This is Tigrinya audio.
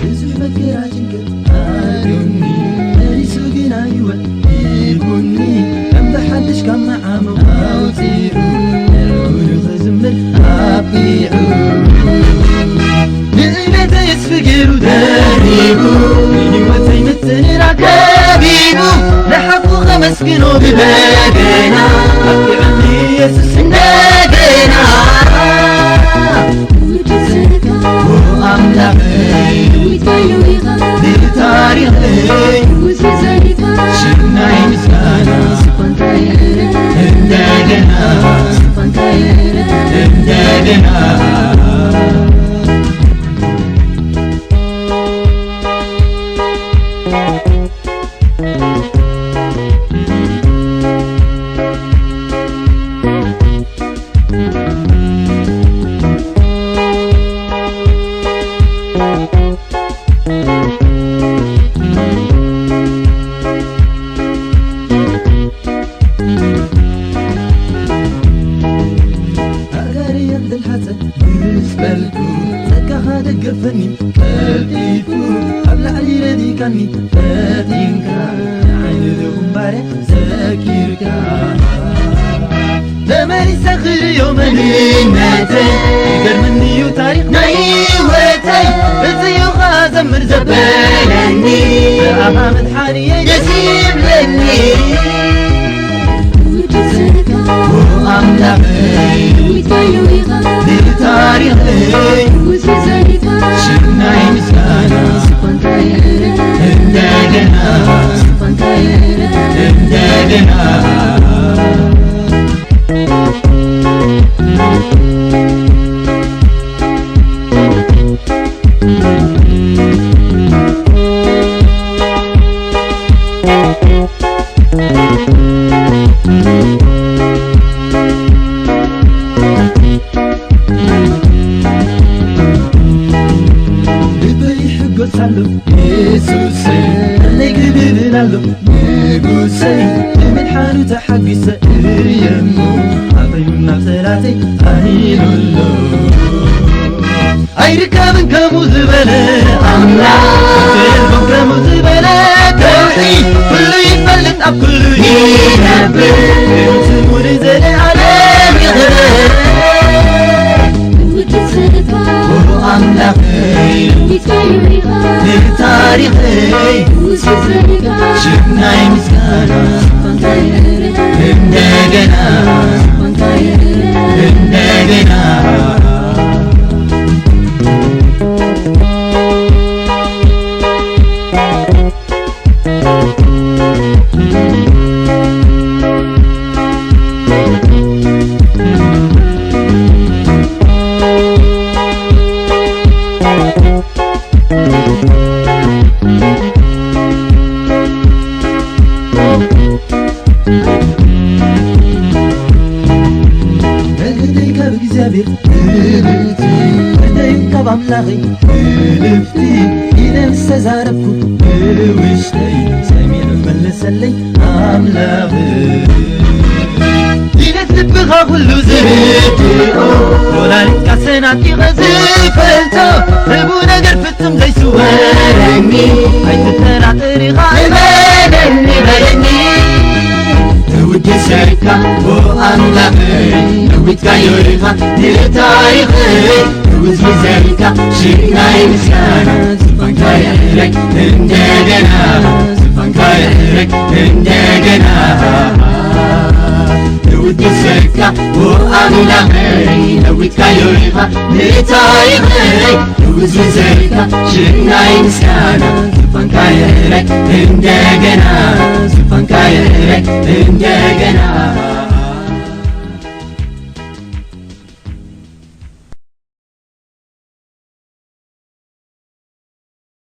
ብዙሕ መከራ ጭንቀት ኣልዩኒ፣ መሊሱ ግና ህይወት ሂቡኒ፣ ከም ብሓድሽ ካብ መዓሙቕ ኣውጺኡ፣ ንዕኡ ንኽዝምር ኣቢዑ። ንእምነተይ እስፊ ገይሩ ደሪቡ፣ ንህይወተይ ምትንና ከቢቡ፣ ንሓቁ ከመስግኖ ብበገና፣ ኣቢዑኒ የሱስ እንደገና። ውድሰትካ ኣምላኸይ፣ ዳዊት ካዮሪኻ፣ ንታሪኸይ፣ ውስዛኒካ፣ ሽናይ ምስጋና፣ ስኳንካ የረ፣ እንደገና፣ ስኳንካ የረ፣ እንደገና። ኣጋርየን ድልሓፀ ምስ በልኩ፣ ጸጋኻ ደገፈኒ ቀልጢፉ፣ ኣብ ላዕሊ ረዲካኒ ፈቲንካ፣ ንዓይኒ ዝኹን ባርያ ዘኪርካ። ተመሊሰ ክርእዮ መንነተይ፣ ይገርመኒ እዩ ታሪኽ ናይ ህይወተይ፣ እዚ እዩ ኸኣ ዘምር ዘበለኒ፣ ብኣኻ መድሓኒየይ ደስ ይብለኒ። ውድሰትካ ኣምላኸይ፣ ዳዊት ካዮሪኻ፣ ንታሪኸይ፣ ውስዛኒካ፣ ሽናይ ምስጋና፣ ስኳንካ የረ፣ እንደገና፣ ስኳንካ የረ፣ እንደገና። ልበይ ይሕጎስ ኣሎ የሱሰይ፣ ቀልበይ ክብብል ኣሎ ንጉሰይ፣ ብምድሓኑ ተሓጒሰ እየ'ሞ፣ ኣፈዩ ናብ ጸላተይ ኣሂሉ ኣሎ። ኣይርከብን ከምኡ ዝበለ ኣምላኽ፣ የልቦን ከምኡ ዝበለ ከውሒ፣ ኩሉ ይፈልጥ ኣብ ኩሉ ይነብር፣ ስሙ ንዘለኣለም ይኽበር። ውድሰትካ ኣምላኸይ፣ ንታሪኸይ፣ ሽናይ ምስጋና፣ እንደገና፣ እንደገና። መግደይ ካብ እግዚኣብሔር ትብልቲ፣ መግደይ ካብ ኣምላኸይ ትልፍቲ፣ ኢለ ምስ ተዛረብኩ ብውሽጠይ፣ ሰሚዑ መለሰለይ ኣምላኽ። ድሌት ልብኻ ኩሉ ዝርድኦ፣ ወላዲትካ ሰናጢቐ ዝፈልጦ፣ ህቡ ነገር ፍጹም ዘይስወረኒ፣ ኣይትጠራጠር ኢኻ እመነኒ በለኒ። እውድሰካ ኦ ኣምላኸይ፣ ነዊትካዮ ኢኻ ንታሪኸይ፣ እውዝውዘልካ ሽናይ ምስጋና፣ ዝፋንካ የዕረግ እንደገና፣ ዝፋንካ የዕረግ እንደገና። እውድሰካ ኦ ኣምላኸይ፣ ነዊትካዮ ኢኻ ንታሪኸይ፣ እውዝውዘልካ ሽናይ ምስጋና፣ ዝፋንካ የዕረግ እንደገና፣ ዝፋንካ የዕረግ እንደገና።